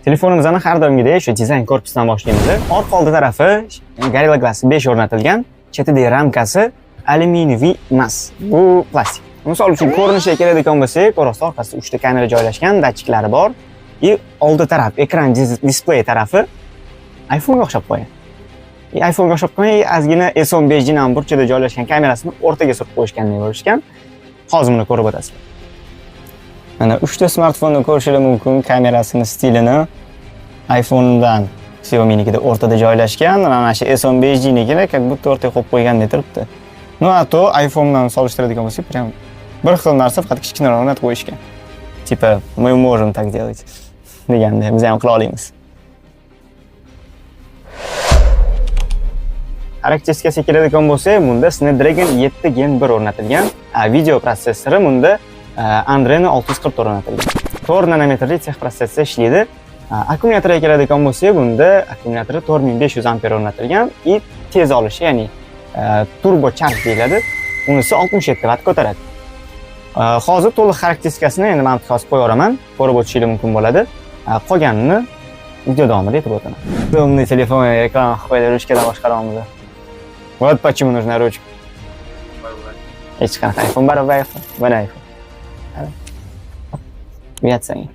Telefonimizni har doimgidek shu dizayn korpusidan boshlaymiz. Orqa oldi tarafi Gorilla Glass 5 o'rnatilgan, chetidagi ramkasi alyuminiy emas, bu plastik. Misol uchun, ko'rinishiga keladigan bo'lsak, ko'rasiz, orqasida 3 ta kamera joylashgan, datchiklari bor. И oldi taraf, ekran displey tarafi iPhone'ga o'xshab qo'ygan. И iPhone'ga o'xshab qo'ygan, и ozgina S10 5G ni burchida joylashgan kamerasini o'rtaga surib qo'yishgandek bo'lishgan. Hozir buni ko'rib o'tasizlar. Mana, 3 ta smartfonni ko'rishingiz mumkin, kamerasini stilini. iPhone'dan Xiaomi'nikida o'rtada joylashgan, mana shu S10 5G'nikini как будто o'rtaga qo'yib qo'ygandek turibdi. Ну, а то iPhone bilan solishtiradigan bo'lsak, прям bir xil narsa, faqat kichkinaroq o'rnatib qo'yishgan. Типа, мы можем так делать deganda, biz ham qila olamiz. Xarakteristikasiga keladigan bo'lsak, bunda Snapdragon 7 Gen 1 o'rnatilgan. Video protsessori bunda Adreno 640 o'rnatilgan. 4 nanometrli texprotsessorda ishlaydi. Akkumulyatorga keladigan bo'lsak, bunda akkumulyatori 4500 amper o'rnatilgan и tez olishi, ya'ni turbo charge deyiladi. Unisi 67 vatt ko'taradi. Hozir to'liq xarakteristikasini endi men hozir qo'yaveraman, ko'rib o'tishingiz mumkin bo'ladi. Qolganini video davomida aytib o'taman. Умный telefon reklama qilib qo'ydi, ruchkadan boshqaramiz. Вот почему нужна ручка. Hech qanaqa iPhone baribir iPhone. Mana iPhone. Uyat senga.